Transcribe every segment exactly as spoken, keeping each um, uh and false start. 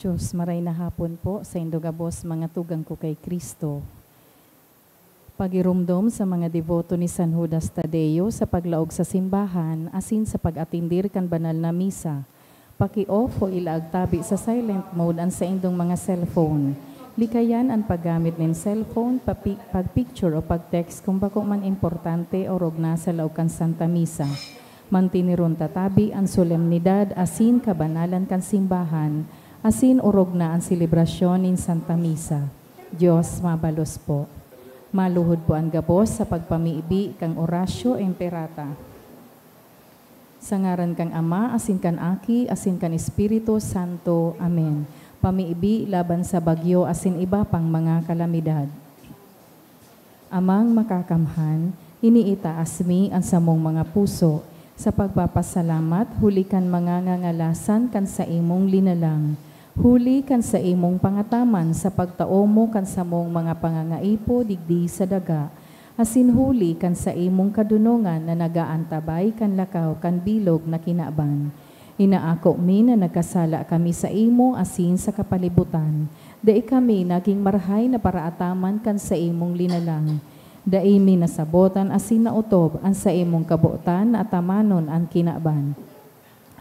Diyos, maray na hapon po sa indo gabos, mga tugang ko kay Kristo. Pagiromdom sa mga deboto ni San Judas Tadeo sa paglaog sa simbahan asin sa pag-atindir kan banal na misa. Paki-off o ilaag tabi sa silent mode an saindong mga cellphone. Likayan an paggamit nin cellphone, papi-, pag-picture o pag-text kung bako man importante o rog na sa laog kan Santa Misa. Mantiniron ta tabi an solemnidad asin kabanalan kan simbahan, asin orog na an selebrasyon nin Santa Misa. Dios mabalos po. Maluhod po an gabos sa pagpamibi kan Oratio Imperata. Sa ngaran kan Ama, asin kan Aki, asin kan Espiritu Santo. Amen. Pamibi laban sa bagyo asin iba pang mga kalamidad. Amang Makakamhan, iniitaas mi an samong mga puso sa pagpapasalamat huli kan mga ngangalasan kan saimong linalang, huli kan saimong pangataman sa pagtao mo kan samong mga pangangaipo digdi sa daga, asin huli kan saimong kadunongan na nag-aantabay kan lakaw kan bilog na kinaban. Inaako mi na nagkasala kami saimo asin sa kapalibutan. Dai kami nagin marahay na paraataman kan saimong linalang. Dai mi nasabotan asin naotob an saimong kabotan na atamanon an kinaban.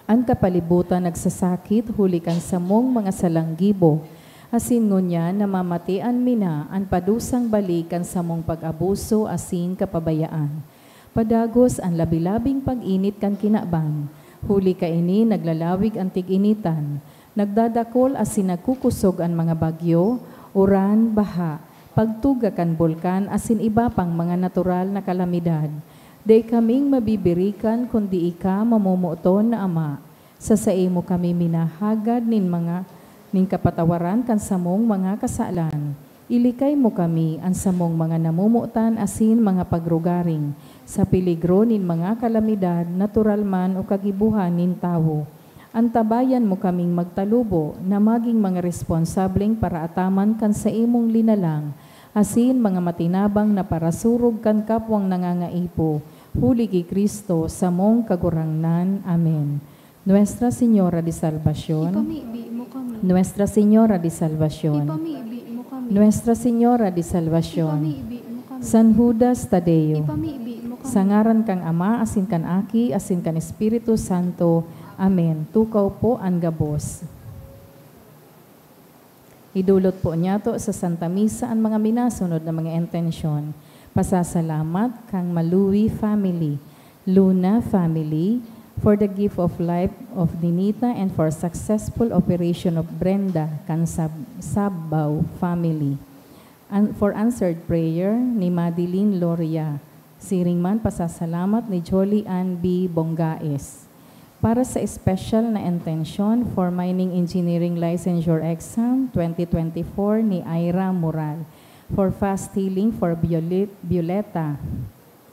An kapalibutan nagsasakit huli kan samong mga salang gibo, asin ngunyan namamatean mi na an padusang balik kan samong pag-abuso asin kapabayaan. Padagos an labi-labing pag-init kan kinaban, huli kaini naglalawig an tig-initan, nagdadakol asin nagkukusog an mga bagyo, uran, baha, pagtuga kan bulkan asin iba pang mga natural na kalamidad. Dai kaming mabibirikan kundi ika, mamomoton na Ama. Sa saimo kami minahagad nin mga, nin kapatawaran kan samong mga kasalan. Ilikay mo kami, an samong mga namomotan asin mga pagrugaring, sa peligro nin mga kalamidad natural man o kagibohan nin tawo. Antabayan mo kaming magtalubo na magin mga responsableng paraataman kan saimong linalang, asin mga matinabang na parasurog kan kapwang nangangaipo, huli ki Cristo, samong Kagurangnan. Amen. Nuestra Señora de Salvacion. Ipamibi mo kami. Nuestra Señora de Salvacion. Ipamibi mo kami. Nuestra Señora de Salvacion. Ipamibi mo kami. San Judas Tadeo. Ipamibi mo kami. Sa ngaran kan Ama, asin kan Aki, asin kan Espiritu Santo. Amen. Tukaw po an gabos. Idulot po niyato sa Santa Misa an mga minasunod na mga intensyon. Pasasalamat kan Malui family, Luna family, for the gift of life of Ninita and for successful operation of Brenda kan Sab-, Sabaw family. An-, for answered prayer ni Madeline Loria. Siring man pasasalamat ni Jolly Ann B. Bongaes. Para sa espesyal na intensyon for Mining Engineering Licensure Exam twenty twenty-four ni Ira Moral. For fast healing for Violet-, Violeta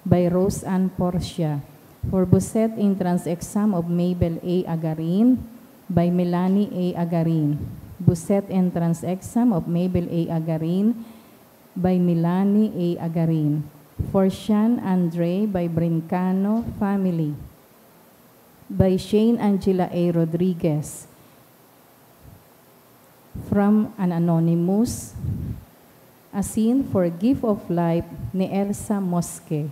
by Rose Ann Porcia. For Buset Entrance Exam of Mabel A. Agarin by Melanie A. Agarin. Buset Entrance Exam of Mabel A. Agarin by Melanie A. Agarin. For Sean Andre by Brincano family. By Shane Angela A. Rodriguez. From an anonymous, asin for gift of life ni Elsa Mosque.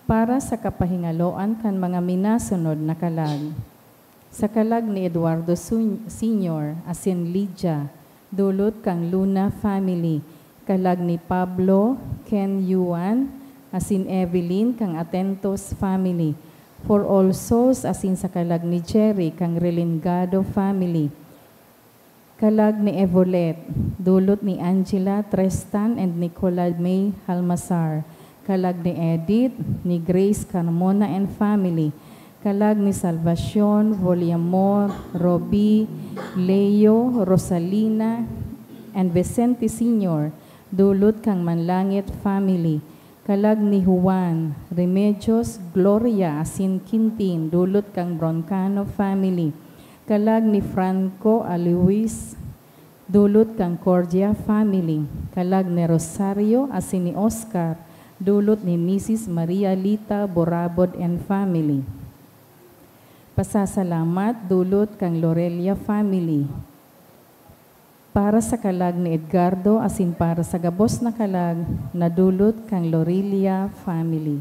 Para sa kapahingaloan kan mga minasunod na kalag. Sa kalag ni Eduardo Sun-, Senior asin Lydia, dulot kan Luna family, kalag ni Pablo, Ken Yuan, asin Evelyn kan Atentos family, for all souls asin sa kalag ni Jerry kan Relingado family, kalag ni Evolet, dulot ni Angela, Tristan, and Nicola May Halmasar, kalag ni Edith, ni Grace Carmona and family, kalag ni Salvacion, Williamor, Robbie, Leo, Rosalina, and Vicente Senior, dulot kan Manlangit family, kalag ni Juan Remedios, Gloria asin Quintin, dulot kan Broncano family, kalag ni Franco Alois, dulot kan Cordia family, kalag ni Rosario asin ni Oscar, dulot ni Misis Maria Lita Borabod and family. Pasasalamat dulot kan Lorelia family. Para sa kalag ni Edgardo asin para sa gabos na kalag na dulot kan Lorelia family.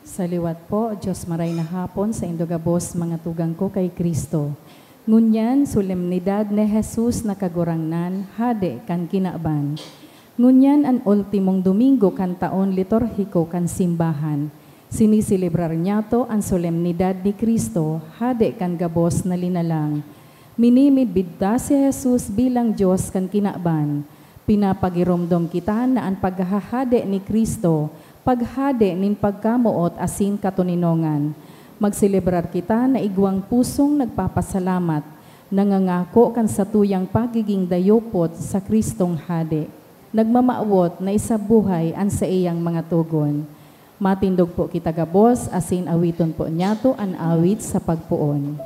Sa liwat po, Dios maray na hapon saindo gabos, mga tugang ko kay Cristo. Ngunyan, solemnidad ni Jesus na Kagurangnan, Hade kan kinaban. Ngunyan an ultimong domingo kan taon liturhiko kan simbahan. Siniselebrar niyato an solemnidad ni Cristo, Hade kan gabos na linalang. Minimidbid ta si Jesus bilang Dios kan kinaban. Pinapagiromdom kita na an paghahade ni Cristo, paghade nin pagkamoot asin katoninongan. Magselebrar kita na igwang pusong nagpapasalamat, nangangako kan satuyang pagiging dayupot sa Cristong Hade, nagmamawot na isabuhay an saiyang mga togon. Matindog po kita gabos, asin awiton po niyato an awit sa pagpoon.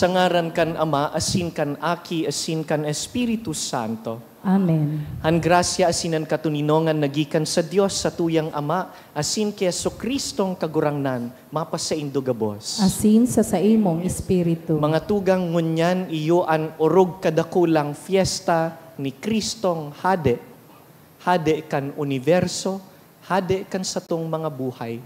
Sa ngaran kan Ama, asin kan Aki, asin kan Espiritu Santo. Amen. An grasya asin an katoninongan na gikan sa Dios, satuyang Ama, asin ki Jesu-Cristong Kagurangnan, mapasaindo gabos. Asin sa saimong espiritu. Mga tugang, ngunyan iyo an orog kadakulang fiesta ni Cristong Hade, Hade kan uniberso, Hade kan satong mga buhay.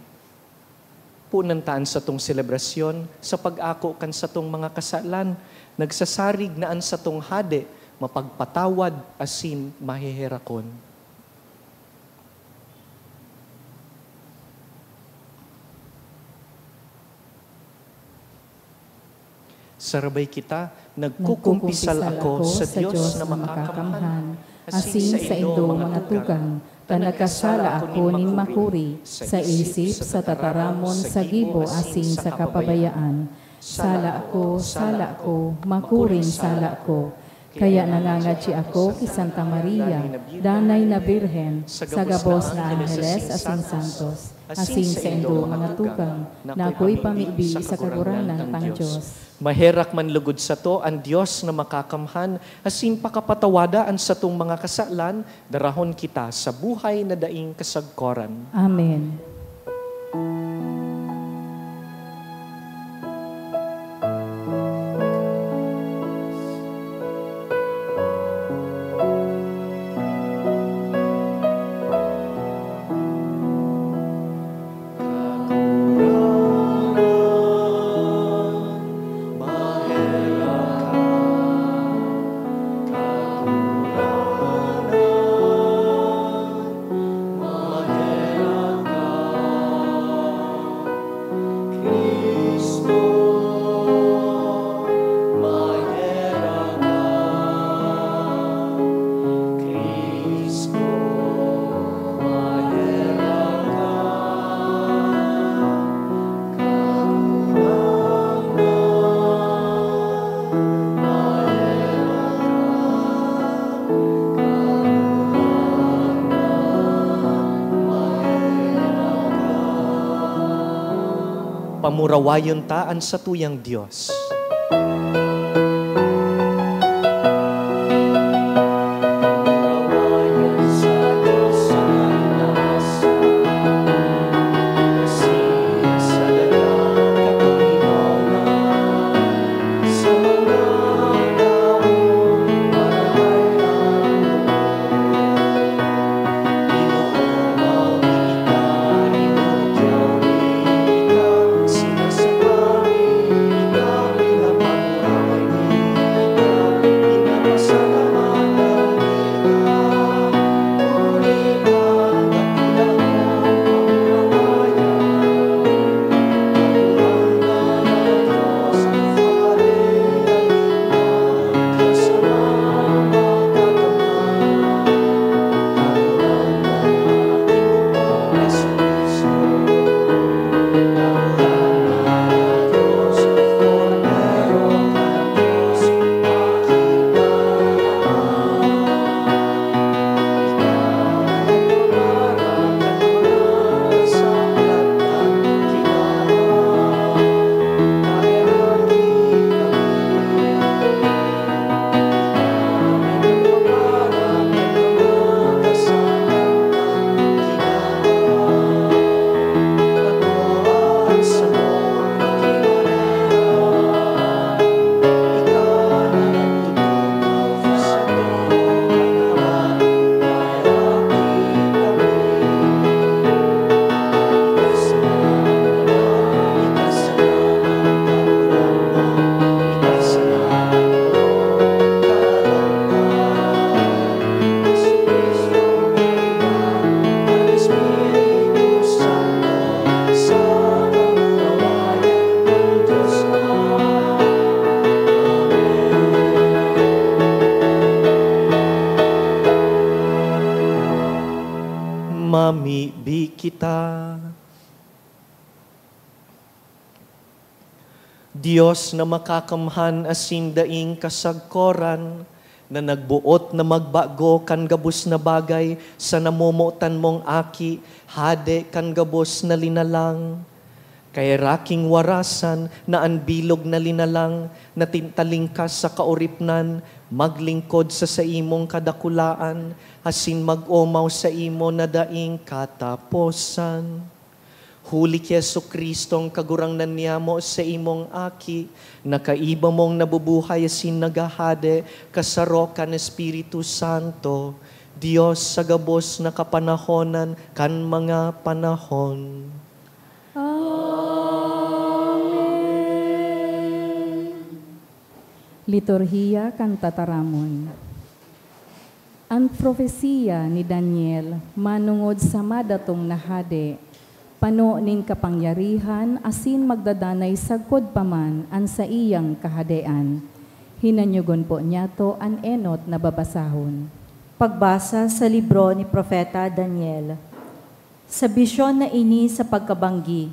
Punan ta an satong selebrasyon sa pag-ako kan satong mga kasalan. Nagsasarig na an satong Hade, mapagpatawad asin maheherakon. Sarabay kita, nagkukumpisal ako sa Dios na makakamhan, asin saindo, mga tugang, ta nagkasala ako nin makuri sa isip, sa tataramon, sa gibo, asin sa kapabayaan. Sala ko, sala ko, makuring sala ko. Kaya nangangadyi ako ki Santa Maria, danay na Birhen, sa gabos na angeles asin santos, asin saindo, mga tugang, na ako ipamibi sa Kagurangnan tang Dios. Maherak man lugod sato an Dios na makakamhan, asin pakapatawada an satong mga kasalan, darahon kita sa buhay na daing kasagkoran. Amen. Pamurawayon ta an satuyang Dios. Mamibi kita. Dios na makakamhan asin daing kasagkoran, na nagboot na magbago kan gabos na bagay sa namomotan mong Aki, Hade kan gabos na linalang. Kaya raking warasan na an bilog na linalang na tintalingkas sa kaoripnan, maglingkod sa saimong kadakulaan, asin mag-omaw saimo na daing kataposan. Huli ki Jesu-Cristong Kagurangnan niyamo, saimong Aki, na kaiba mong nabubuhay asin naghahade kasaro kan Espiritu Santo, Dios sa gabos na kapanahonan kan mga panahon. Amen. Liturhiya kan Tataramon. An propesiya ni Daniel manongod sa madatong na hade, Pano nin kapangyarihan asin magdadanay sagkod pa man an saiyang kahadean. Hinanyogon po niyato an enot na babasahon. Pagbasa sa libro ni Propeta Daniel. Sa bisyon na ini sa pagkabanggi,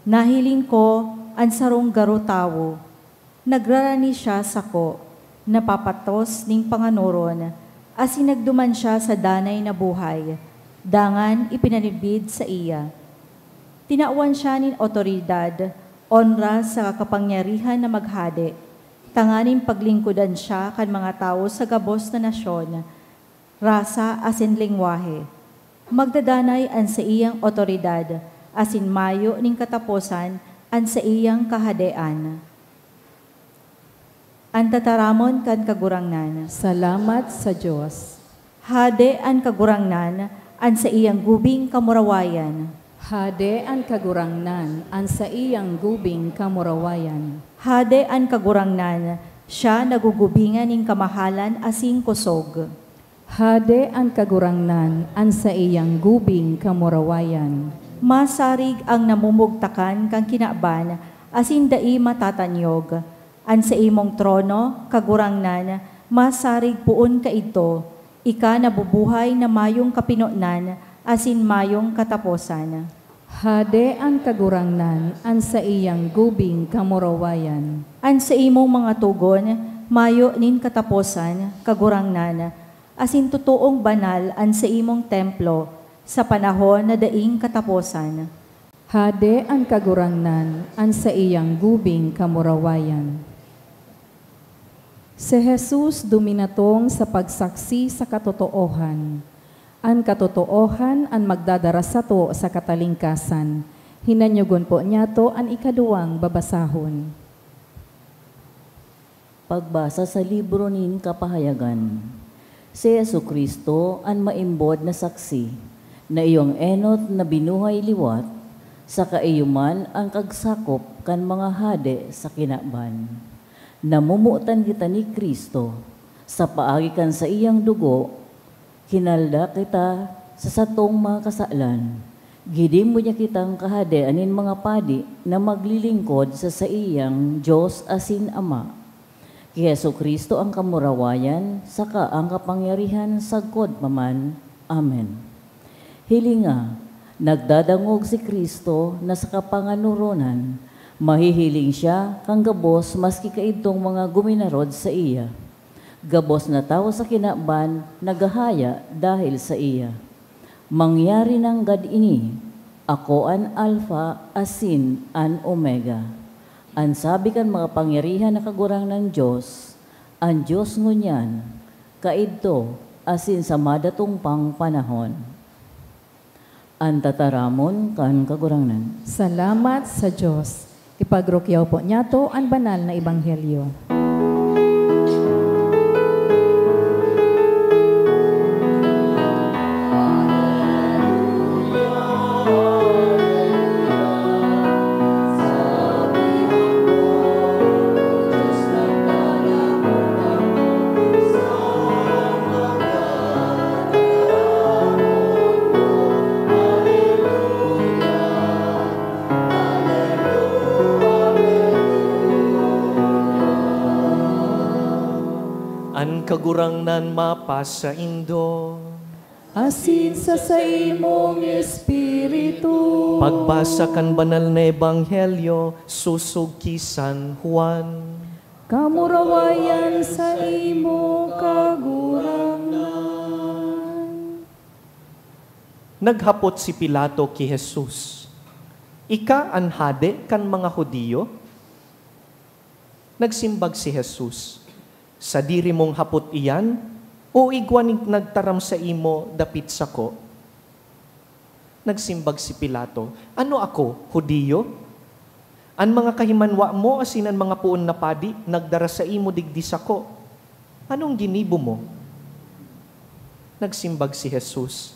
nahiling ko an sarong garo tawo. Nagrarani siya sako, napapatos nin panganoron, asin nagduman siya sa danay na buhay, dangan ipinanibid saiya. Tinawan siya nin awtoridad, onra saka kapangyarihan na maghade, tanganing paglingkodan siya kan mga tawo sa gabos na nasyon, rasa asin lengwahe. Magdadanay an saiyang awtoridad, asin mayo nin kataposan an saiyang kahadean. An tataramon kan Kagurangnan. Salamat sa Dios. Hade an Kagurangnan, an saiyang gubing kamurawayan. Hade an Kagurangnan, an saiyang gubing kamurawayan. Hade an Kagurangnan, siya nagugubingan nin kamahalan asin kosog. Hade an Kagurangnan, an saiyang gubing kamurawayan. Masarig an namumugtakan kan kinaban, asin dai matatanyog. An saimong trono, Kagurangnan, masarig poon kaidto, ika nabubuhay na mayong kapinonan asin mayong kataposan. Hade an Kagurangnan, an saiyang gubing kamurawayan. An saimong mga togon mayo nin kataposan, Kagurangnan, asin totoong banal an saimong templo sa panahon na daing kataposan. Hade an Kagurangnan, an saiyang gubing kamurawayan. Si Jesus duminatong sa pagsaksi sa katotoohan. An katotoohan an magdadara sato sa katalingkasan. Hinanyogon po niyato an ikaduwang babasahon. Pagbasa sa libro nin Kapahayagan. Si Jesu-Cristo an maimbod na saksi na iyo an enot na binuhay liwat, saka iyo man an kagsakop kan mga hade sa kinaban. Namomotan kita ni Cristo, sa paagi kan saiyang dugo, kinalda kita sa satong mga kasalan. Gidibo niya kitang kahadean nin mga padi na maglilingkod sa saiyang Dios asin Ama. Ki Jesu-Cristo an kamurawayan saka an kapangyarihan sagkod pa man. Amen. Hilinga, nagdadangog si Cristo na sa kapanganoronan, mahihiling siya kan gabos maski kaidtong mga guminarod saiya. Gabos na tawo sa kinaban naghahaya dahil saiya. Mangyari nanggad ini, ako an Alfa asin an Omega, an sabi kan makapangyarihan na Kagurangnan Dios, an Dios ngunyan, kaidto, asin sa madatong pang panahon. An tataramon kan Kagurangnan. Salamat sa Dios. Ipagrukyaw po niyato an banal na ebanghelyo. An Kagurangnan mapasaindo. Asin sa saimong espiritu. Pagbasa kan Banal na Ebanghelyo sosog ki San Juan. Kamurawayan saimo, Kagurangnan. Naghapot si Pilato ki Jesus, "Ika an hade kan mga Judio?" Nagsimbag si Jesus, "Sadiri mong hapot iyan, o igwa nin nagtaram saimo dapit sako?" Nagsimbag si Pilato, "Ano ako, Judio? An mga kahimanwa mo asin an mga poon na padi nagdara saimo digdi sako. Anong ginibo mo?" Nagsimbag si Jesus,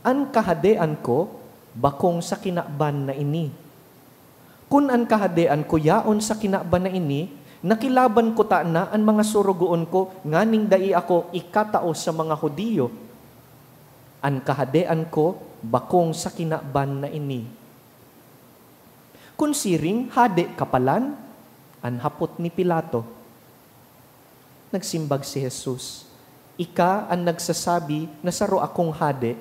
"An kahadean ko bakong sa kinaban na ini. Kun an kahadean ko yaon sa kinaban na ini, nakilaban kutana an mga sorogoon ko nganing dai ako ikatao sa mga Judio. An kahadean ko bakong sa kinaban na ini." "Kun siring, hade ka palan?" an hapot ni Pilato. Nagsimbag si Jesus, "Ika an nagsasabi na saro akong hade.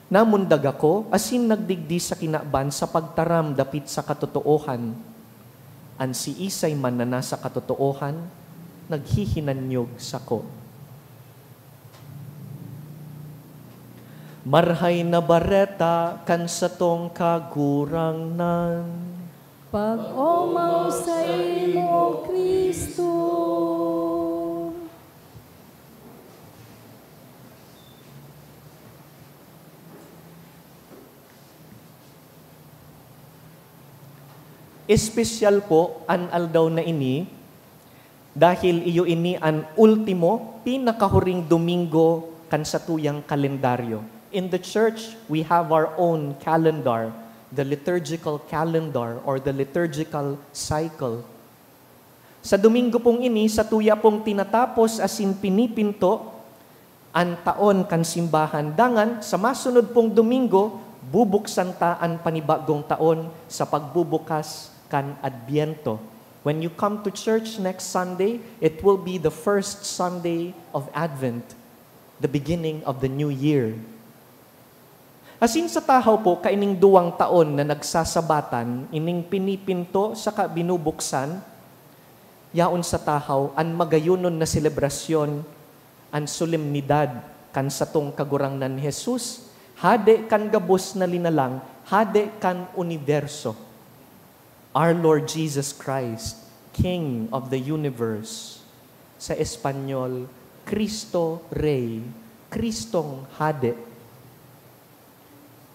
Namundag ako asin nagdigdi sa kinaban sa pagtaram dapit sa katotoohan. An siisay man na nasa katotoohan, naghihinanyog sako." Marahay na Bareta kan satong Kagurangnan. Pag-omaw saimo, Cristo. Espesyal po an aldaw na ini dahil iyo ini an ultimo, pinakahuring Domingo kan satuyang kalendaryo. In the church, we have our own calendar, the liturgical calendar or the liturgical cycle. Sa Domingo pong ini, satuya pong tinatapos asin pinipinto an taon kan simbahan. Dangan, sa masunod pong Domingo, bubuksan ta an panibagong taon sa pagbubukas kan Adbyento. When you come to church next Sunday, it will be the first Sunday of Advent, the beginning of the new year. Asin sa tahaw po, kaining duwang taon na nagsasabatan, ining pinipinto saka binubuksan, yaon sa tahaw an magayonon na selebrasyon, an solemnidad kan satong Kagurangnan Jesus, Hade kan gabos na linalang, Hade kan uniberso. Our Lord Jesus Christ, King of the universe. Sa Espanyol, Cristo Rey, Kristong Hade.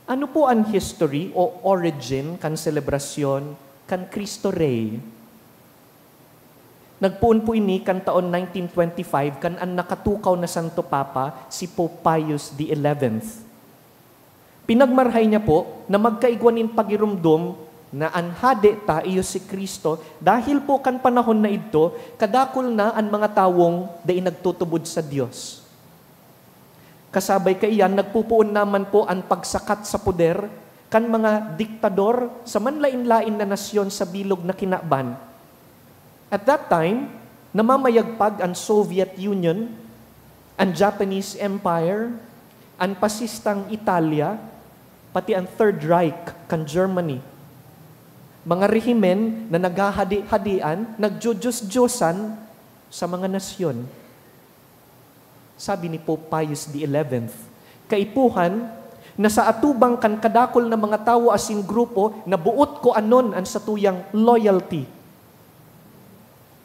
Ano po an history o origin kan selebrasyon kan Cristo Rey? Nagpoon po ini kan taon nineteen twenty-five, kan an nakatukaw na Santo Papa, si Pope Pius the eleventh. Pinagmarhay niya po na magkaigwa nin pagiromdom na an Hade ta iyo si Cristo, dahil po kan panahon na idto, kadakul na an mga tawong dai nagtutubod sa Dios. Kasabay kaiyan, nagpupoon naman po an pagsakat sa poder kan mga diktador sa manlaen-laen na nasyon sa bilog na kinaban. At that time, namamayagpag an Soviet Union, an Japanese Empire, an pasistang Italia, pati an Third Reich kan Germany. Mga rehimen na naghahadi-hadian, nagdiyos-diyosan sa mga nasyon. Sabi ni Pope Pius the eleventh, "Kaipuhan na sa atubang kan kadakul na mga tawo asin grupo na boot ko anon an satuyang loyalty.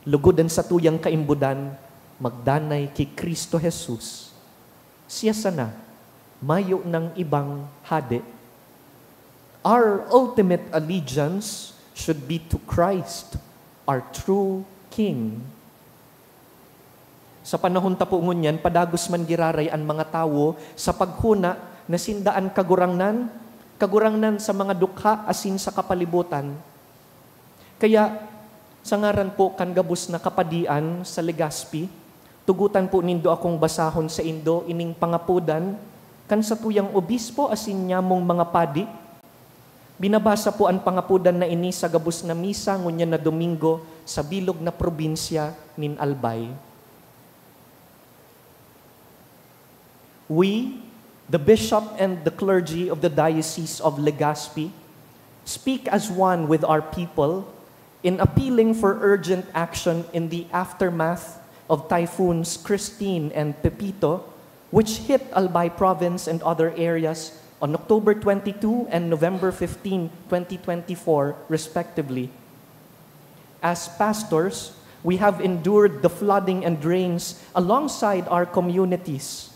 Lugod an satuyang kaimbodan, magdanay ki Cristo Jesus. Siya sana, mayo nang ibang hade. Our ultimate allegiance should be to Christ, our true King." Sa panahon ta po ngunyan, padagos man giraray an mga tawo sa paghona na sinda an Kagurangnan, Kagurangnan sa mga dukha asin sa kapalibutan. Kaya, sa ngaran po kan gabos na kapadian sa Legazpi, tugotan po nindo akong basahon saindo ining pangapodan kan satuyang obispo asin nyamong mga padi. Binabasa po an pangapodan na ini sa gabos na misa ngunyan na Domingo sa bilog na probinsya nin Albay. We, the bishop and the clergy of the Diocese of Legazpi, speak as one with our people in appealing for urgent action in the aftermath of Typhoons Christine and Pepito, which hit Albay Province and other areas on October twenty-two and November fifteen, twenty twenty-four, respectively. As pastors, we have endured the flooding and rains alongside our communities,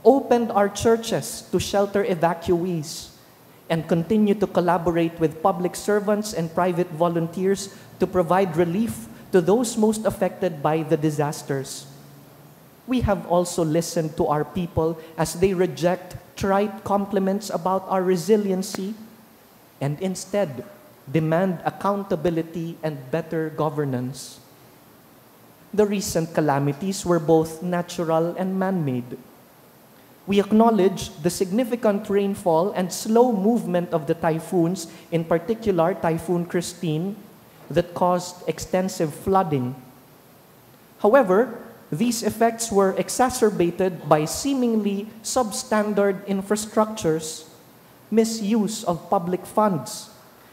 opened our churches to shelter evacuees, and continue to collaborate with public servants and private volunteers to provide relief to those most affected by the disasters. We have also listened to our people as they reject trite compliments about our resiliency and instead demand accountability and better governance. The recent calamities were both natural and man-made. We acknowledge the significant rainfall and slow movement of the typhoons, in particular Typhoon Kristine, that caused extensive flooding. However, these effects were exacerbated by seemingly substandard infrastructures, misuse of public funds,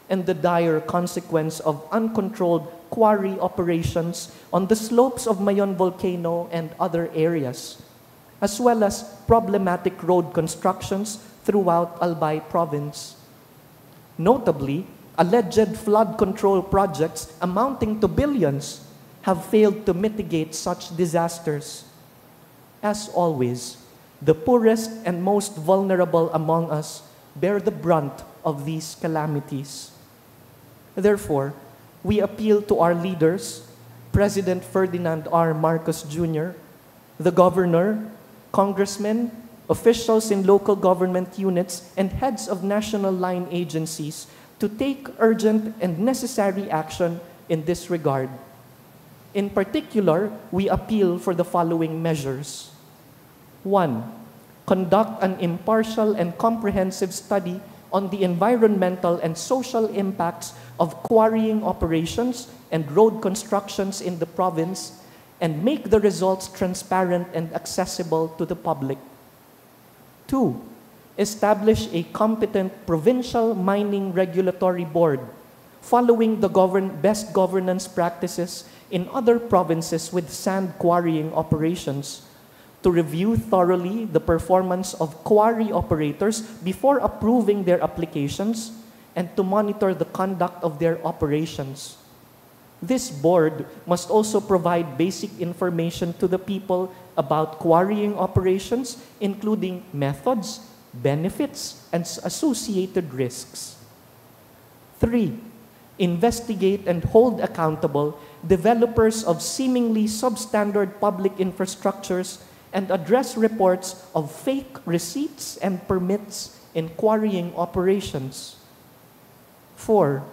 and the dire consequence of uncontrolled quarry operations on the slopes of Mayon Volcano and other areas, as well as problematic road constructions throughout Albay Province. Notably, alleged flood control projects amounting to billions have failed to mitigate such disasters. As always, the poorest and most vulnerable among us bear the brunt of these calamities. Therefore, we appeal to our leaders, President Ferdinand R. Marcos Junior, the governor, congressmen, officials in local government units, and heads of national line agencies to take urgent and necessary action in this regard. In particular, we appeal for the following measures. One, conduct an impartial and comprehensive study on the environmental and social impacts of quarrying operations and road constructions in the province and make the results transparent and accessible to the public. Two, establish a competent provincial mining regulatory board following the govern- best governance practices in other provinces with sand quarrying operations to review thoroughly the performance of quarry operators before approving their applications and to monitor the conduct of their operations. This board must also provide basic information to the people about quarrying operations, including methods, benefits, and s- associated risks. Three, investigate and hold accountable developers of seemingly substandard public infrastructures and address reports of fake receipts and permits in quarrying operations. Four,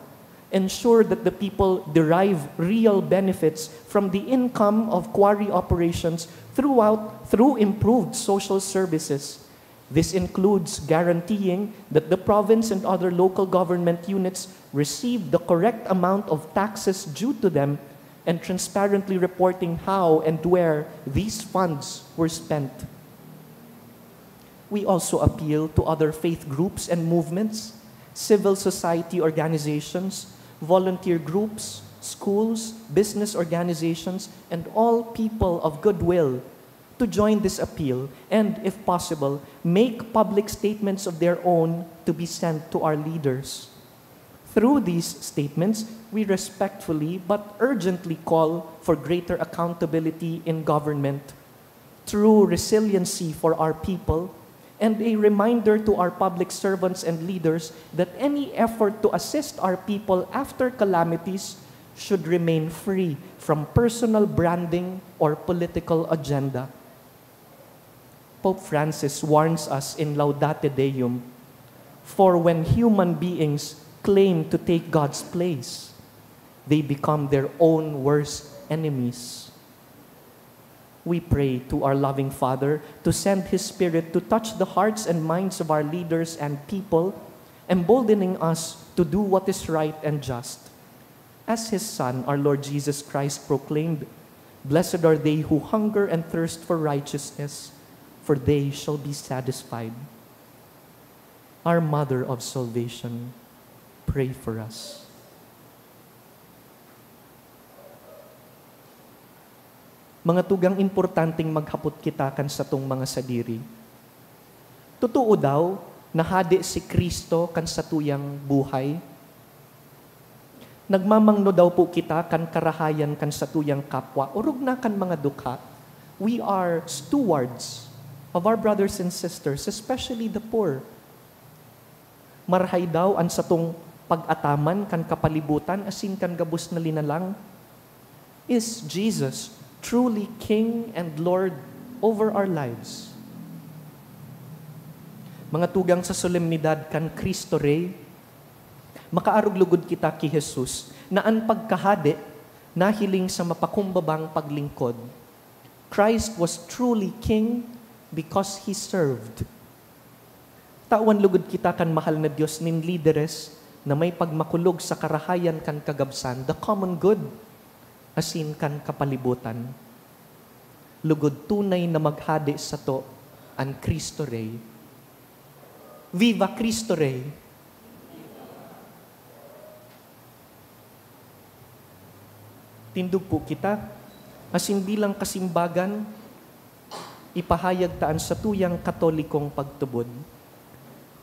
ensure that the people derive real benefits from the income of quarry operations throughout through improved social services. This includes guaranteeing that the province and other local government units receive the correct amount of taxes due to them and transparently reporting how and where these funds were spent. We also appeal to other faith groups and movements, civil society organizations, volunteer groups, schools, business organizations, and all people of goodwill to join this appeal and, if possible, make public statements of their own to be sent to our leaders. Through these statements, we respectfully but urgently call for greater accountability in government, true resiliency for our people, and a reminder to our public servants and leaders that any effort to assist our people after calamities should remain free from personal branding or political agenda. Pope Francis warns us in Laudate Deum, "For when human beings claim to take God's place, they become their own worst enemies." We pray to our loving Father to send His Spirit to touch the hearts and minds of our leaders and people, emboldening us to do what is right and just. As His Son, our Lord Jesus Christ, proclaimed, "Blessed are they who hunger and thirst for righteousness, for they shall be satisfied." Our Mother of Salvation, pray for us. Mga tugang, importanteng maghapot kita kan satong mga sadiri. Totoo daw, nahade si Cristo kan satuyang buhay? Nagmamangno daw po kita kan karahayan kan satuyang kapwa, orog na kan mga dukha? We are stewards of our brothers and sisters, especially the poor. Marahay daw an satong pag-ataman kan kapalibutan asin kan gabos na linalang. Is Jesus truly King and Lord over our lives? Mga tugang, sa solemnidad kan Cristo Rey, makaarog lugod kita ki Jesus na an pagkahade nahiling sa mapakumbabang paglingkod. Christ was truly King Because he served. Tawan lugod kita kan mahal na Dios nin lideres na may pagmakulog sa karahayan kan kagabsan, the common good, asin kan kapalibutan. Lugod tunay na maghade sato an Cristo Rey. Viva Cristo Rey! Tindog po kita, asin bilang kasimbagan, ipahayag ta an satuyang Katolikong pagtubod.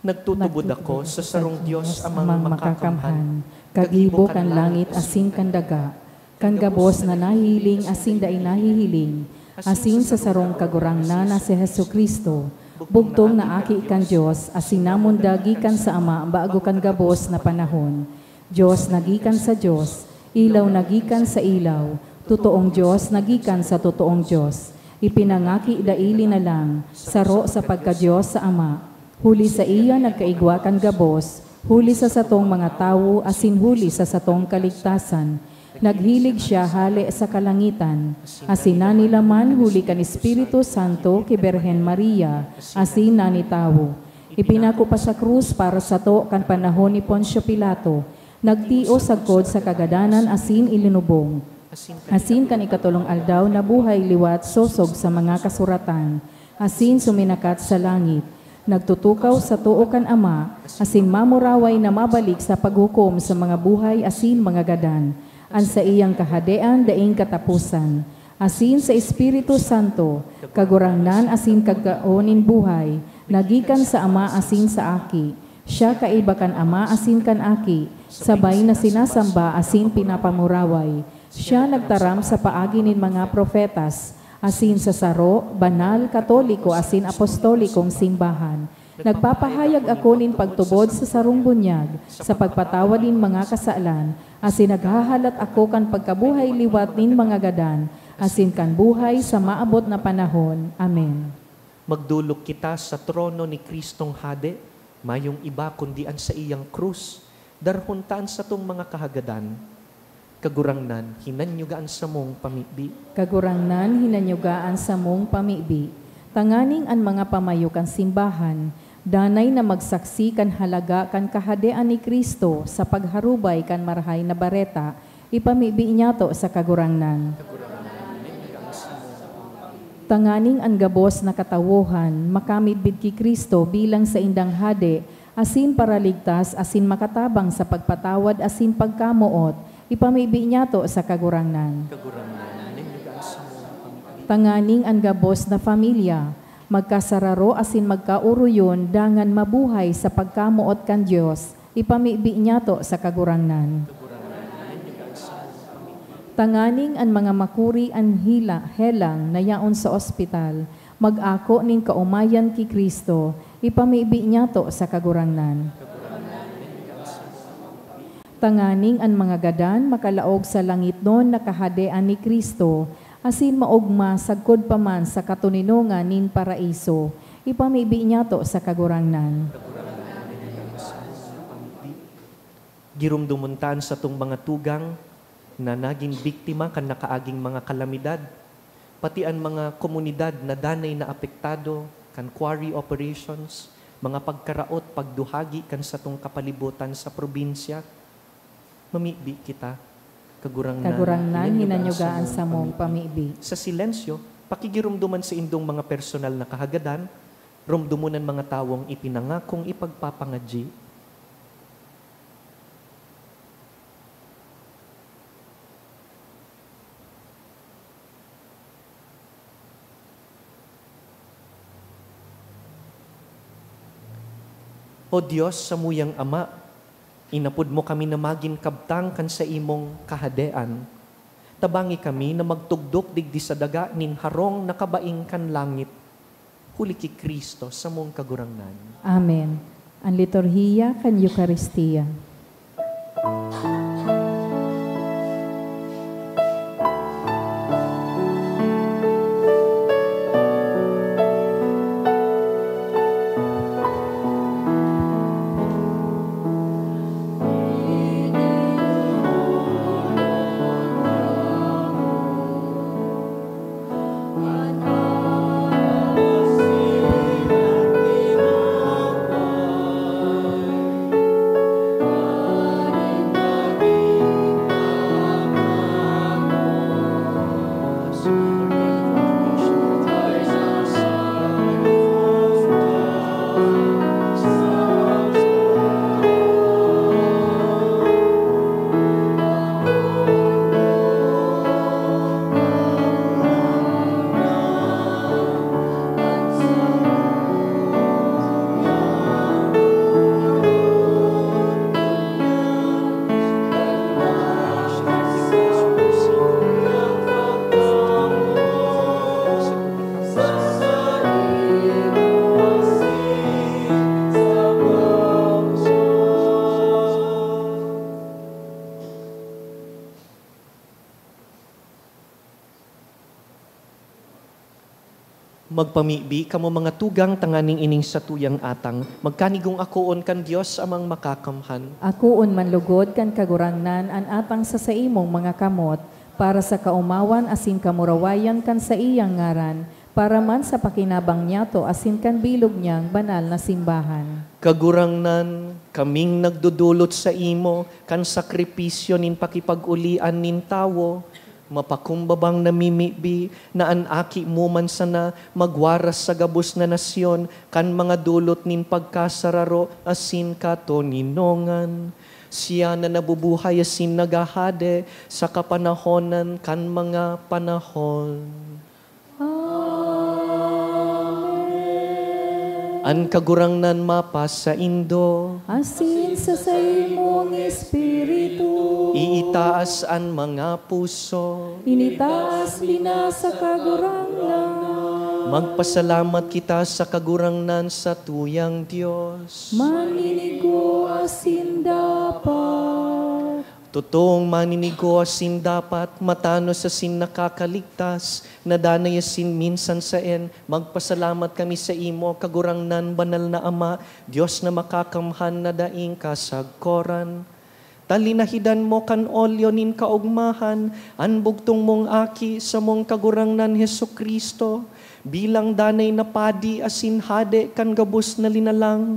Nagtutubod ako sa sarong Dios, Amang Makakamhan, kagibo kan langit asin kan daga, kan gabos na nahihiling asin dai nahihiling, asin sa sarong Kagurangnan na si Jesu-Cristo, bugtong na Aki kan Dios, asin namundag gikan sa Ama bago kan gabos na panahon. Dios na gikan sa Dios, ilaw na gikan sa ilaw, totoong Dios na gikan sa totoong Dios. Ipinangaki daili na lang, saro sa pagka-Dios sa Ama. Huli saiya nagkaigwa kan gabos, huli sa satong mga tawo asin huli sa satong kaligtasan. Naghilig siya hale sa kalangitan, asin nanilaman huli kan Espiritu Santo ki Birhen Maria, asin nanitawo. Ipinako pa sa krus para sato kan panahon ni Poncio Pilato. Nagtios sagkod sa kagadanan asin ilinubong. Asin kan ikatolong aldaw nabuhay liwat sosog sa mga kasuratan, asin suminakat sa langit. Nagtutukaw sa too kan Ama, asin mamuraway na mabalik sa paghukom sa mga buhay asin mga gadan. An saiyang kahadean daing kataposan. Asin sa Espiritu Santo, Kagurangnan asin Kagkaon nin buhay, na gikan sa Ama asin sa Aki. Siya kaiba kan Ama asin kan Aki, sabay na sinasamba asin pinapamuraway. Siya nagtaram sa paagi nin mga propetas, asin sa saro, banal, katoliko asin apostolikong simbahan. Nagpapahayag ako nin pagtubod sa sarong bunyag, sa pagpatawad nin mga kasalan, asin naghahalat ako kan pagkabuhay liwat nin mga gadan, asin kan buhay sa maabot na panahon. Amen. Magdolok kita sa trono ni Cristong Hade, mayong iba kundi an saiyang krus. Darhon ta an satong mga kahagadan. Kagurangnan, hinanyuga an samong pamibi. Kagurangnan, hinanyuga an samong pamibi. Tanganing an mga pamayo kan simbahan, danay na magsaksi kan halaga kan Kahadean ni Cristo sa pagharubay kan Marahay na Bareta, ipamibi niyato sa Kagurangnan. Tanganing an gabos na katawohan makamidbid ki Cristo bilang saindang Hade, asin Paraligtas, asin makatabang sa pagpatawad asin pagkamoot, ipamibi niyato sa Kagurangnan. Kagurangnan, hinanyuga an samong pamibi. Tanganing an gabos na pamilya magkasararo asin magkaoroyon dangan mabuhay sa pagkamoot kan Dios, ipamibi niyato sa Kagurangnan. Tanganing an mga makuri an hila-, helang na yaon sa ospital, mag-ako nin kaomayan ki Cristo, ipamibi niyato sa Kagurangnan. Tanganing an mga gadan makalaog sa langitnon na Kahadean ni Cristo, asin maogma sagkod pa man sa katoninongan nin Paraiso, ipamibi niyato sa Kagurangnan. Giromdomon ta an satong mga tugang na nagin biktima kan nakaaging mga kalamidad, pati an mga komunidad na danay na apektado kan quarry operations, mga pagkaraot, pagduhagi kan satong kapalibutan sa probinsya. Mamibi kita. Kagurangnan, Kagurangnan, hinanyuga an samong pamibi. Sa silensyo, pakigiromdoman saindong mga personal na kahagadan, romdomon an mga tawong ipinangakong ipagpapangadyi. O Dios, samuyang Ama, inapod mo kami na magin kabtang kan saimong Kahadean. Tabangi kami na magtugdok digdi sa daga nin harong na kabaing kan langit, huli ki Cristo, samong Kagurangnan. Amen. An liturhiya kan Eukaristia. Magpamibi kamo, mga tugang, tanganing ining satuyang atang magkanigong akoon kan Dios Amang Makakamhan. Akoon man lugod kan Kagurangnan an atang sa saimong mga kamot, para sa kaomawan asin kamurawayan kan saiyang ngaran, para man sa pakinabang niyato asin kan bilog niyang banal na simbahan. Kagurangnan, kaming nagdodolot saimo kan sakripisyo nin pakipag-olian nin tawo, mapakumbabang namimibi na an aki mo man sana magwaras sa gabos na nasyon kan mga dolot nin pagkasararo asin katoninongan. Siya na nabubuhay asin naghahade sa kapanahonan kan mga panahon. Amen. An Kagurangnan mapasaindo. Asin sa saimong espiritu. Iitaas an mga puso. Initaas din na sa Kagurangnan. Magpasalamat kita sa Kagurangnan sa tuyang Dios. Maninigo asin dapat. Totoong maninigo asin dapat, matanos asin nakakaligtas, na danay asin minsan saen, magpasalamat kami saimo, Kagurangnan, Banal na Ama, Dios na makakamhan na daing kasagkoran. Ta linahidan mo kan olyo nin kaogmahan an bugtong mong Aki, samong Kagurangnan Jesu-Cristo, bilang danay na padi asin hade kan gabos na linalang,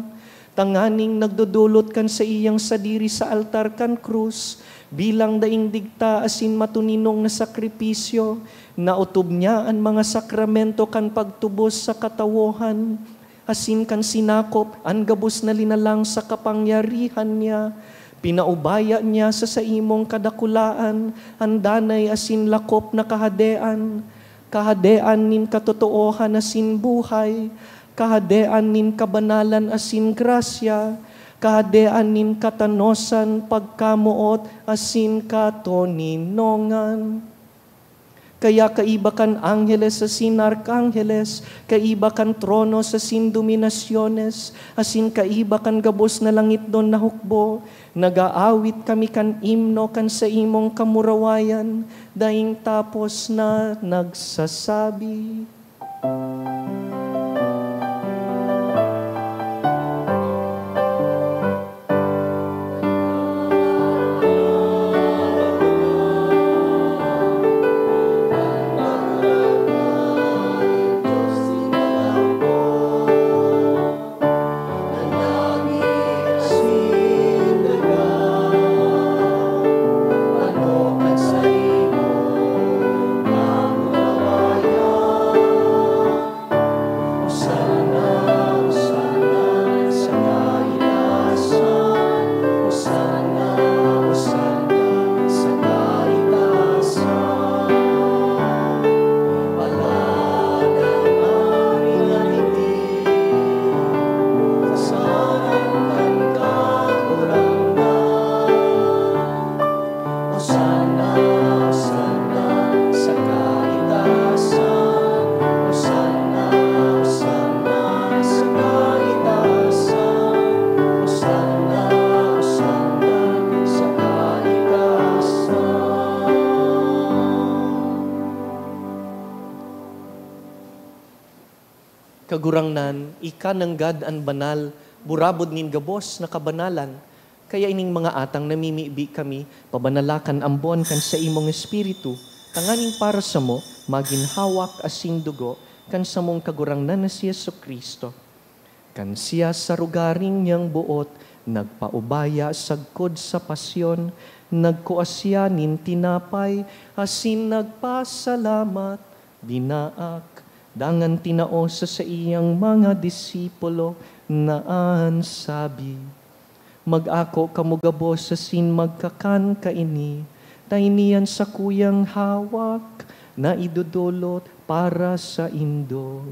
tanganing nagdodolot kan saiyang sadiri sa altar kan krus, bilang daing digta asin matoninong na sakripisyo, naotob niya an mga sakramento kan pagtubos sa katawohan, asin kan sinakop an gabos na linalang sa kapangyarihan niya. Pinaubaya niya sa saimong kadakulaan an danay asin lakop na kahadean, kahadean nin katotoohan asin buhay, kahadean nin kabanalan asin grasya, kahadean nin katanosan, pagkamoot asin katoninongan. Kaya kaiba kan angheles asin arkangheles, kaiba kan tronos asin dominasyones, asin kaiba kan gabos na langitnon na hukbo, nag-aawit kami kan imno kan saimong kamurawayan, daing tapos na nagsasabi. Kagurangnan, ika nanggad an banal, burabod nin gabos na kabanalan. Kaya ining mga atang namimibi kami, pabanala kan ambon kan saimong Espiritu, tanganing para samo magin hawak asin dugo kan samong Kagurangnan na si Jesu-Cristo. Kan siya sa rogaring niyang boot nagpaubaya sagkod sa pasyon, nagkua siya nin tinapay asin nagpasalamat, binaak, dangan tinao sa saiyang mga disipulo na an sabi, "Mag-ako kamo gabos asin magkakan kaini, ta ini an sakuyang hawak na idodolot para saindo."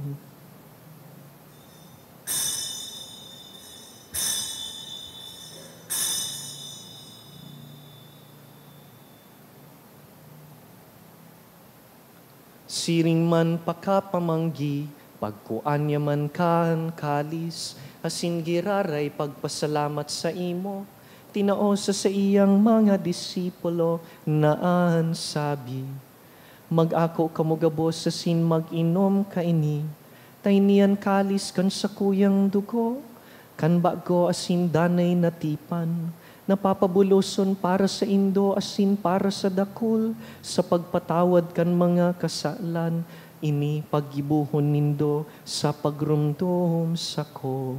Siring man pakapamanggi, pagkua niya man kan kalis, asin giraray pagpasalamat saimo, tinao sa saiyang mga disipulo na an sabi, "Mag-ako kamo gabos asin mag-inom kaini, Tainian kalis kan sakuyang dugo, kan bago asin danay na tipan, na papabuloson para saindo asin para sa dakul sa pagpatawad kan mga kasalan. Ini paggibohon nindo sa pagromdom sako.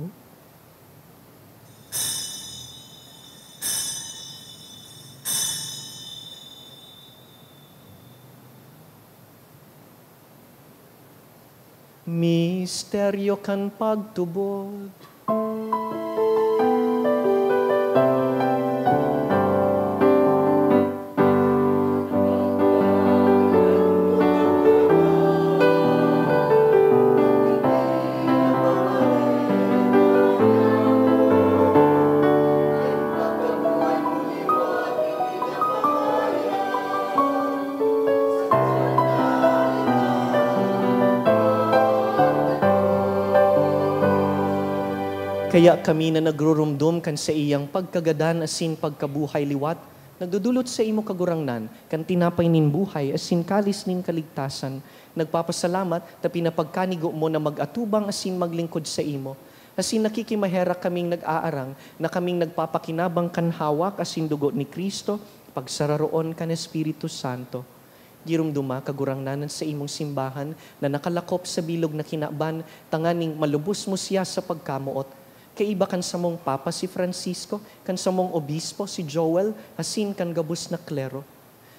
Misteryo kan pagtubod. Kaya kami na nagrurumdom kan saiyang pagkagadan asin pagkabuhay liwat, nagdodolot saimo, Kagurangnan, kan tinapay nin buhay asin kalis nin kaligtasan. Nagpapasalamat ta pinapagkanigo mo na mag-atubang asin maglingkod saimo. Asin nakikimaherak kaming nag-aarang na kaming nagpapakinabang kan hawak asin dugo ni Cristo, pagsararoon kan Espiritu Santo. Giromdoma, Kagurangnan, an saimong simbahan na nakalakop sa bilog na kinaban, tanganing malubos mo siya sa pagkamoot. Kaiba kan samong Papa si Francisco, kan samong Obispo si Joel, asin kan gabos na klero.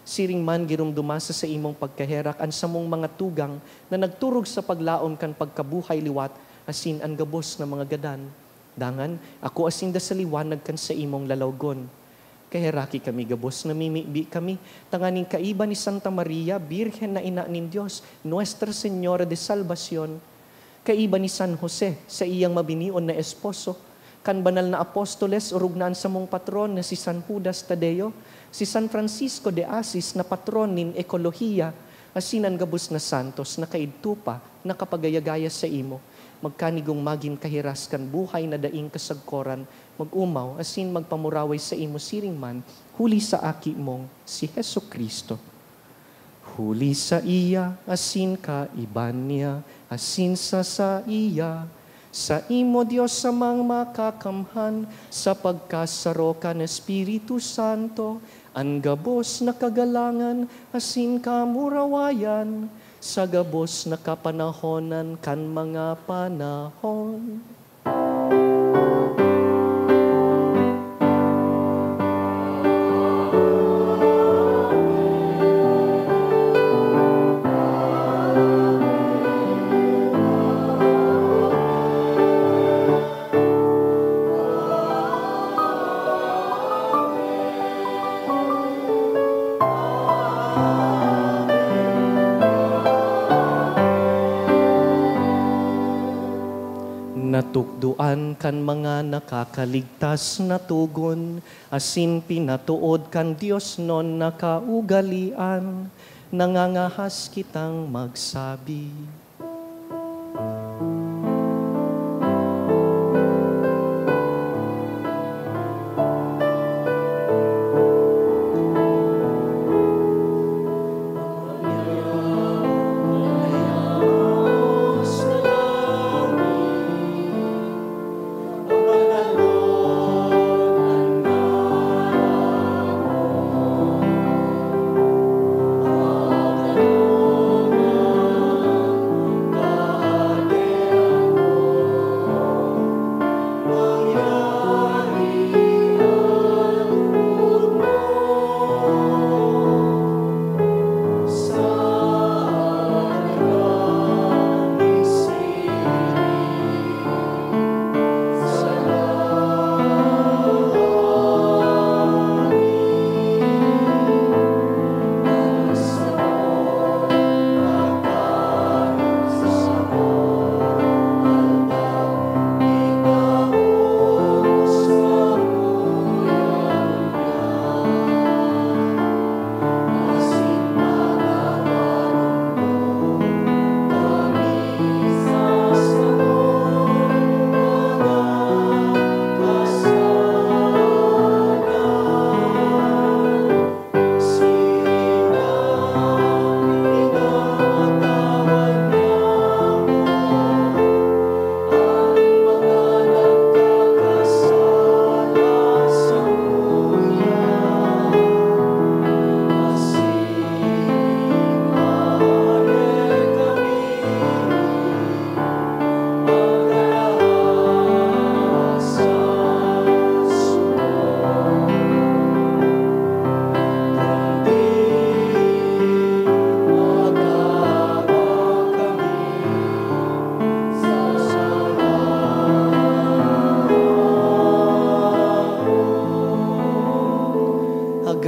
Siring man, giromdoma sa saimong pagkaherak an samong mga tugang na nagturog sa paglaom kan pagkabuhay liwat asin an gabos na mga gadan. Dangan, akoa sinda sa liwanag kan saimong lalawgon. Kaheraki kami gabos, namimibi kami, tanganing kaiba ni Santa Maria, Birhen na Ina nin Dios, Nuestra Señora de Salvacion, kaiba ni San Jose, saiyang mabinion na esposo, kan banal na apostoles, orog na an samong patron na si San Judas Tadeo, si San Francisco de Asis na patron nin ekolohiya, asin an gabos na santos na kaidto pa nakapagaya-gaya saimo, magkanigong magin kahiras kan buhay na daing kasagkoran, mag-omaw asin magpamuraway saimo siring man, huli sa Aki mong si Jesu-Cristo. Huli saiya, asin kaiba niya, asin sa saiya, saimo, Dios Amang Makakamhan, sa pagkasaro kan Espiritu Santo, an gabos na kagalangan asin kamurawayan, sa gabos na kapanahonan kan mga panahon. Natukdoan kan mga nakakaligtas na togon, asin pinatood kan diosnon na kaugalean, nangangahas kitang magsabi.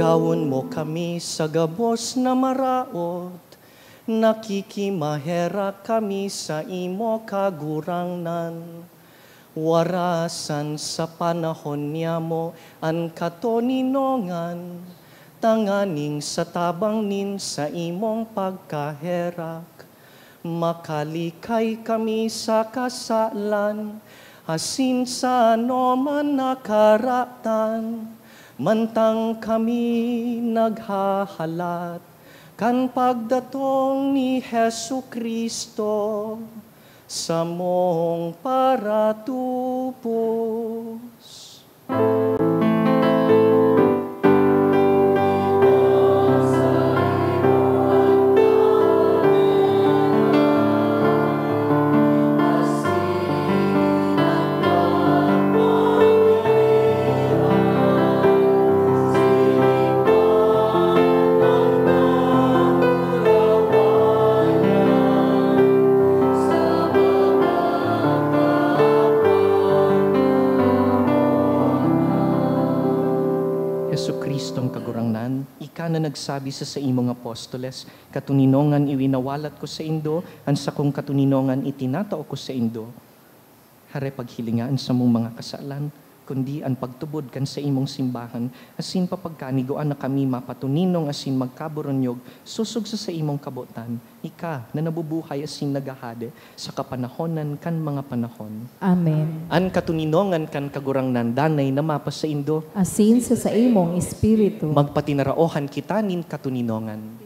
Tawon mo kami sa gabos na maraot, nakikimaherak kami sa imo, Kagurangnan. Warasan sa panahon niyamo an katoninongan, tanganing sa tabang nin saimong pagkaherak, makalikay kami sa kasalan asin sa anoman na karatan, mantang kami naghahalat kan pagdatong ni Jesu-Cristo, samong paratubos. Jesu-Cristo an Kagurangnan, ika na nagsabi sa saimong apostoles, "Katoninongan iwinawalat ko saindo, an sakong katoninongan itinatao ko saindo." Hare paghilinga an samong mga kasalan, kundi an pagtubod kan saimong simbahan, asin papagkanigoan na kami mapatoninong asin magkaburunyog sosog sa saimong kabotan, ika na nabubuhay asin naghahade sa kapanahonan kan mga panahon. Amen. An katoninongan kan Kagurangnan danay na mapasaindo. Asin sa saimong espiritu. Magpatinaraohan kita nin katoninongan.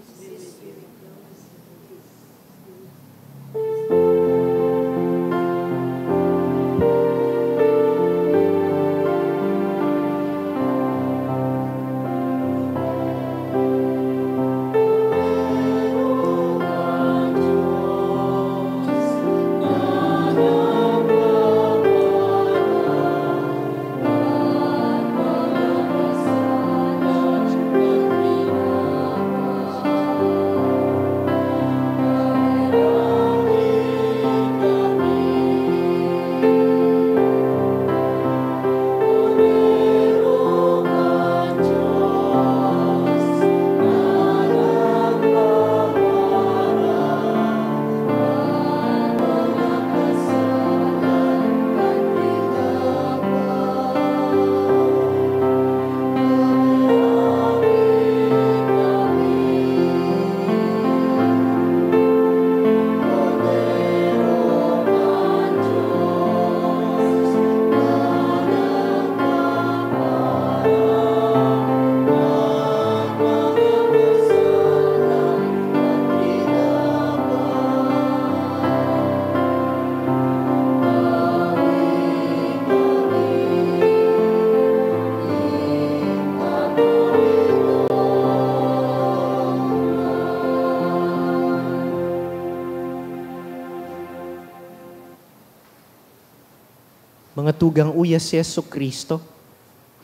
Mga tugang, uya si Jesu-Cristo,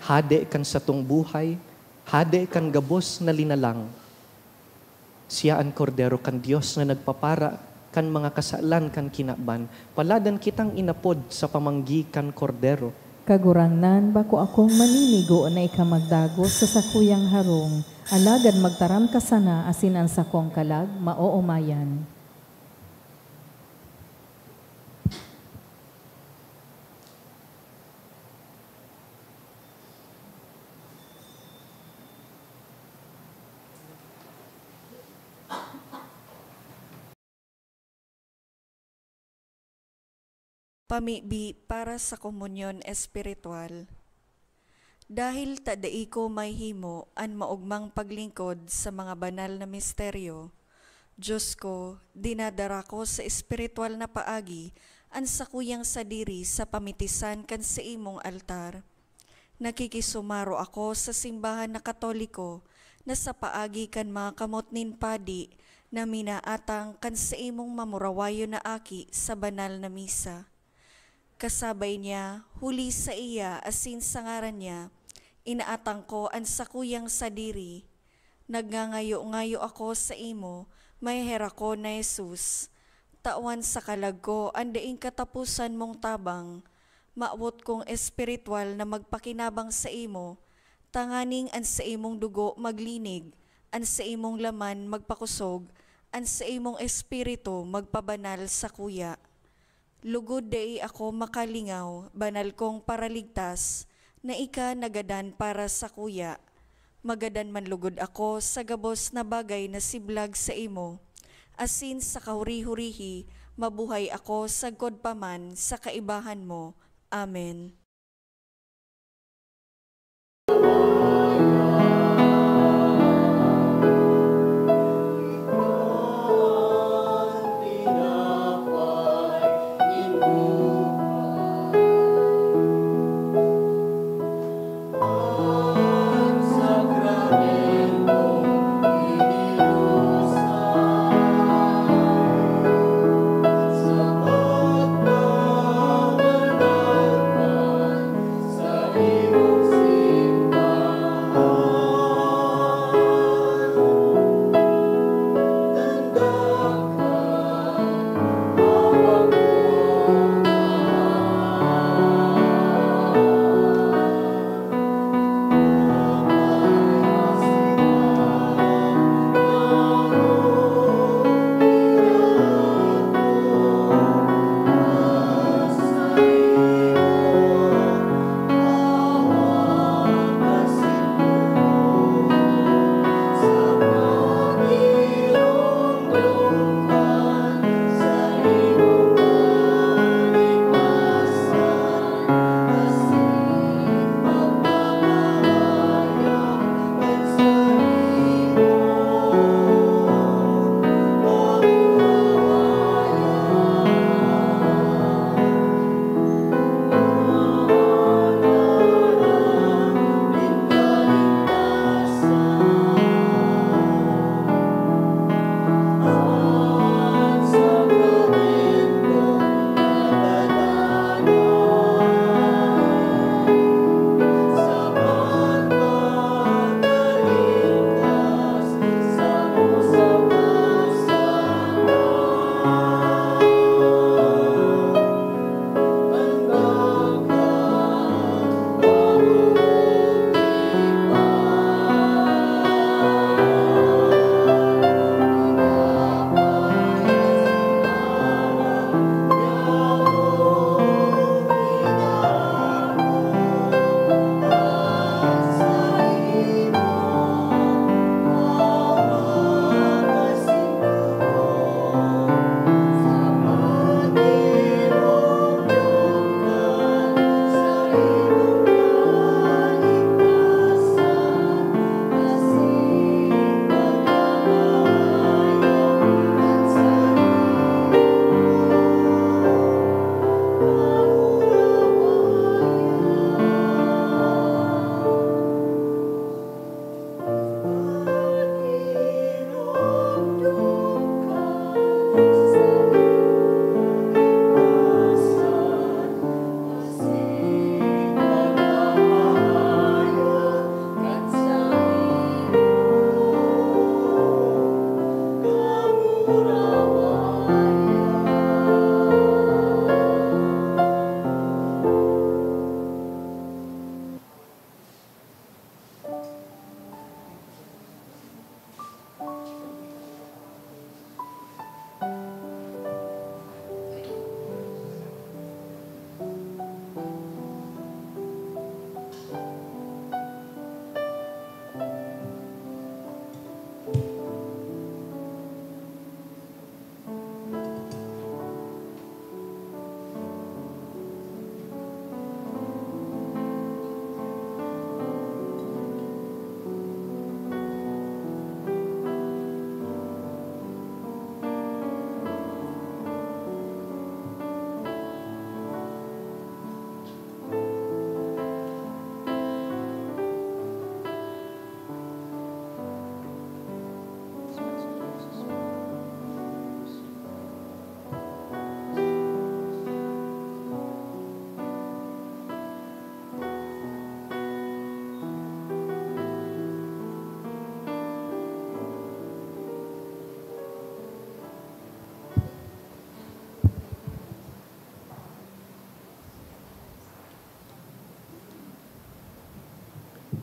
Hade kan satong buhay, Hade kan gabos na linalang. Siya an Kordero kan Dios na nagpapara kan mga kasalan kan kinaban. Paladan kitang inapod sa pamanggi kan Kordero. Kagurangnan, bako akong maninigo na ika magdagos sa sakuyang harong, alagad magtaram ka sana asin an sakong kalag maoomayan. Pamibi para sa komunyon espiritual. Dahil ta dai ko mahimo an maogmang paglingkod sa mga banal na misteryo, Dios ko, dinadara ko sa espiritual na paagi an sakuyang sadiri sa pamitisan kan saimong altar. Nakikisumaro ako sa simbahan na Katoliko na sa paagi kan mga kamot nin padi na minaatang kan saimong mamurawayon na aki sa banal na misa. Kasabay niya, huli saiya asin sa ngaran niya, inaatang ko an sakuyang sadiri. Nagngangayo-ngayo ako saimo, maheherakon na Jesus, tawan sa kalag ko an daing kataposan mong tabang. Mawot kong espiritual na magpakinabang saimo, tanganing an saimong dugo maglinig, an saimong laman magpakosog, an saimong espiritu magpabanal sakuya. Lugod dai ako makalingaw, banal kong Paraligtas, na ika nagadan para sakuya. Magadan man lugod ako sa gabos na bagay na siblag saimo, asin sa kahuri-hurihi, mabuhay ako sagkod pa man sa kaibahan mo. Amen.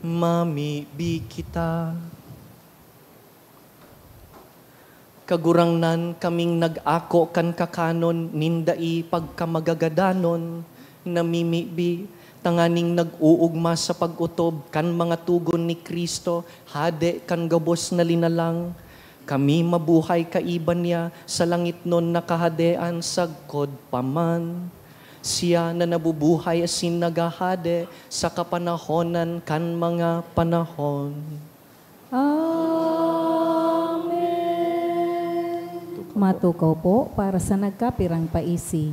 Mamibi kita. Kagurangnan, kaming nag-ako kan kakanon nin dai pagkamagagadanon, namimibi, tanganing nag-uugma sa pag-otob kan mga togon ni Cristo, Hade kan gabos na linalang. Kami mabuhay kaiba niya sa langitnon na kahadean sagkod pa man. Siya na nabubuhay asin naghahade sa kapanahonan kan mga panahon. Amen. Matukaw po para sa nagkapirang paisi.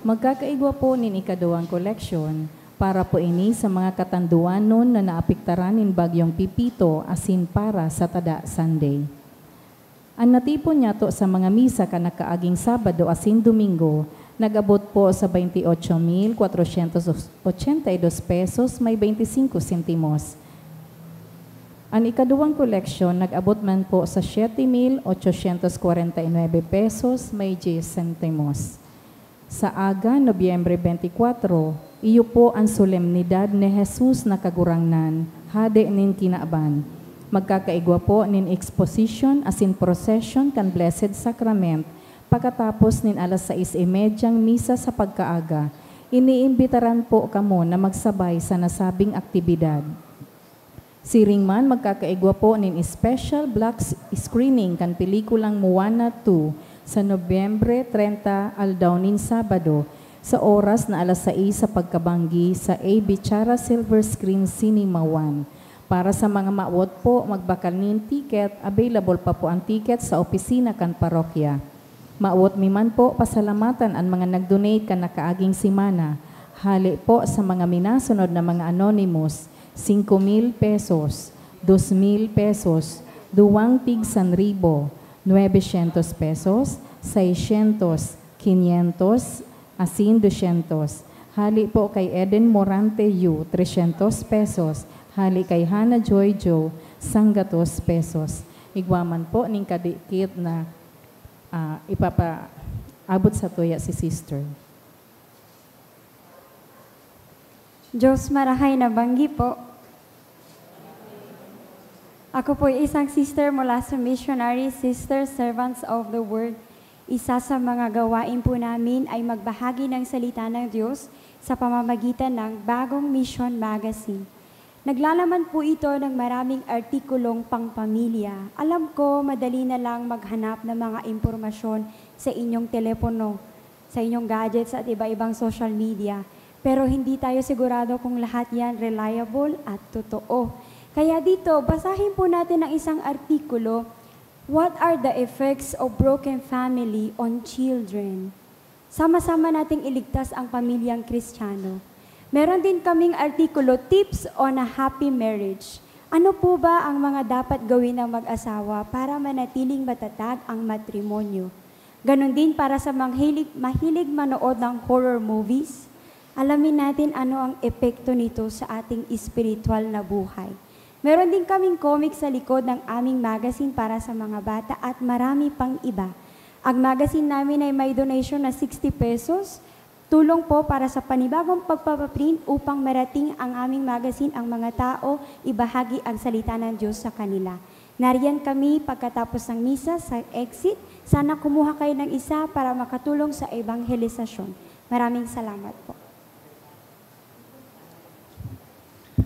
Magkakaigwa po nin ikaduwang koleksyon para po ini sa mga katanduanon na naapektaran nin Bagyong Pepito asin para sa Tada Sunday. An natipon niyato sa mga misa kan nakaaging Sabado asin Domingo nag-abot po sa twenty-eight mil quatrocientos ochenta y dos pesos may twenty-cinco sentimos. An ikaduwang koleksyon nag-abot man po sa siete mil ochocientos kwarenta y nuebe pesos may dyes sentimos. Sa aga, Nobyembre twenty-four, iyo po an solemnidad ni Jesus na Kagurangnan, Hade nin kinaban. Magkakaigwa po nin exposition asin procession kan Blessed Sacrament pakatapos nin alas sais y medyang misa sa pagkaaga. Iniimbitaran po kamo na magsabay sa nasabing aktibidad. Siring man, magkakaigwa po nin special black s- screening kan pelikulang Moana two sa Nobyembre treinta, aldaw nin Sabado, sa oras na alas sais sa pagkabanggi sa A B Chara Silver Screen Cinema One. Para sa mga mawot po magbakal nin ticket, available pa po ang ticket sa opisina kan parokya. Mawot mi man po pasalamatan an mga nag-donate kan nakaaging semana. Hale po sa mga minasunod na mga anonymous, singko mil pesos, dos mil pesos, duwang tig sanribo, nuebe syentos pesos, seisyentos, kinyentos, asin dosyentos. Hale po kay Eden Morante Yu, tresyentos pesos. Hale kay Hana Joy Jo, sanggatos pesos. Igwa man po nin kadikit na ah, ipapaabot sa tuya si Sister. Diyos marahay na banggi po. Ako po ay isang sister mula sa Missionary Sisters Servants of the World. Isa sa mga gawain po namin ay magbahagi ng salita ng Diyos sa pamamagitan ng Bagong Mission Magazine. Naglalaman po ito ng maraming artikulong pangpamilya. Alam ko, madali na lang maghanap ng mga impormasyon sa inyong telepono, sa inyong gadgets at iba-ibang social media. Pero hindi tayo sigurado kung lahat yan reliable at totoo. Kaya dito, basahin po natin ang isang artikulo, What are the effects of broken family on children? Sama-sama nating iligtas ang pamilyang Kristiyano. Meron din kaming artikulo, Tips on a Happy Marriage. Ano po ba ang mga dapat gawin ng mag-asawa para manatiling matatag ang matrimonyo? Ganon din para sa mga hilig, mahilig manood ng horror movies. Alamin natin ano ang epekto nito sa ating espiritual na buhay. Meron din kaming comic sa likod ng aming magazine para sa mga bata at marami pang iba. Ang magazine namin ay may donation na sixty pesos. Tulong po para sa panibagong pagpapaprint upang marating ang aming magazine ang mga tao, ibahagi ang salita ng Diyos sa kanila. Nariyan kami pagkatapos ng misa sa exit. Sana kumuha kayo ng isa para makatulong sa ebangelisasyon. Maraming salamat po.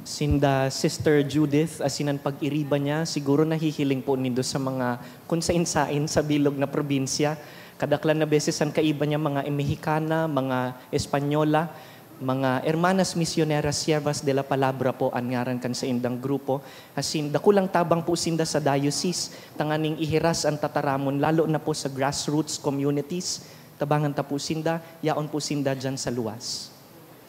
Sinda Sister Judith, asin an pag-iriba niya, siguro nahihiling po nindo sa mga kun sain-sain sa bilog na probinsya. Kadaklan na beses an kaiba niya mga Mexicana, mga Espanyola, mga Hermanas Misioneras Siervas de la Palabra po an ngaran kan saindang grupo. Asin dakulang tabang po sinda sa diocese, tanganing ihiras an tataramon, lalo na po sa grassroots communities. Tabangan ta po sinda, yaon po sinda diyan sa luwas.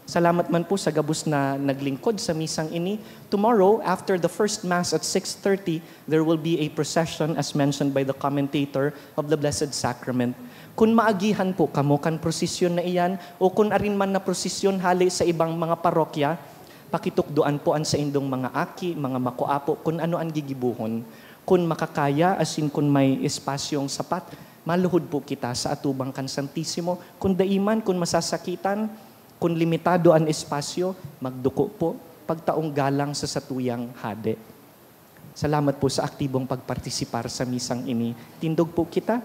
Salamat man po sa gabos na naglingkod sa misang ini. Tomorrow, after the first Mass at six thirty, there will be a procession as mentioned by the commentator of the Blessed Sacrament. Kun maagihan po kamo kan prosesyon na iyan, o kun arin man na prosesyon hale sa ibang mga parokya, pakitukdoan po an saindong mga aki, mga makua po, kun ano an gigibohon. Kun makakaya, asin kun may espasyong sapat, maluhod po kita sa atubang kan Santisimo. Kun dai man, kun masasakitan, kun limitado an espasyo, magduko po. pagtaong galang sa satuyang Hade. Salamat po sa aktibong pagpartisipar sa misang ini. Tindog po kita.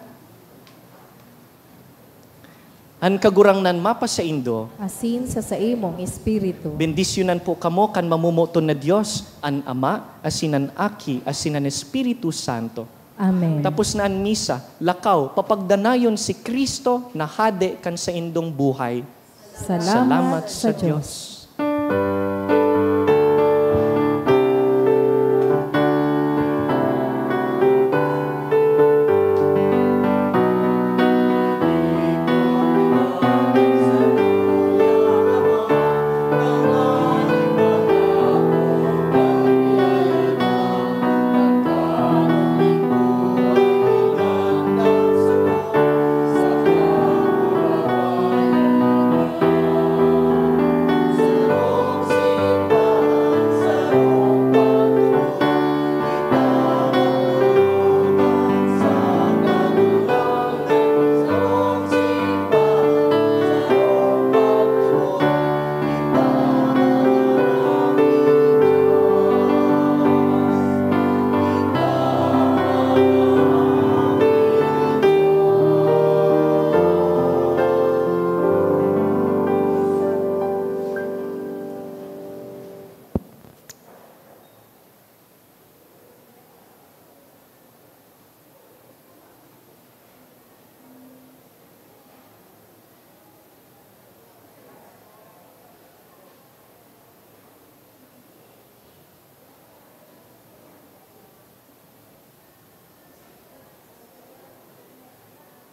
An Kagurangnan mapasaindo. Asin sa saimong espiritu. Bendisyonan po kamo kan mamomoton na Dios, an Ama, asin an Aki, asin an Espiritu Santo. Amen. Tapos na an misa, lakaw, papagdanayon si Cristo na Hade kan saindong buhay. Salamat Salamat sa sa Diyos. Diyos.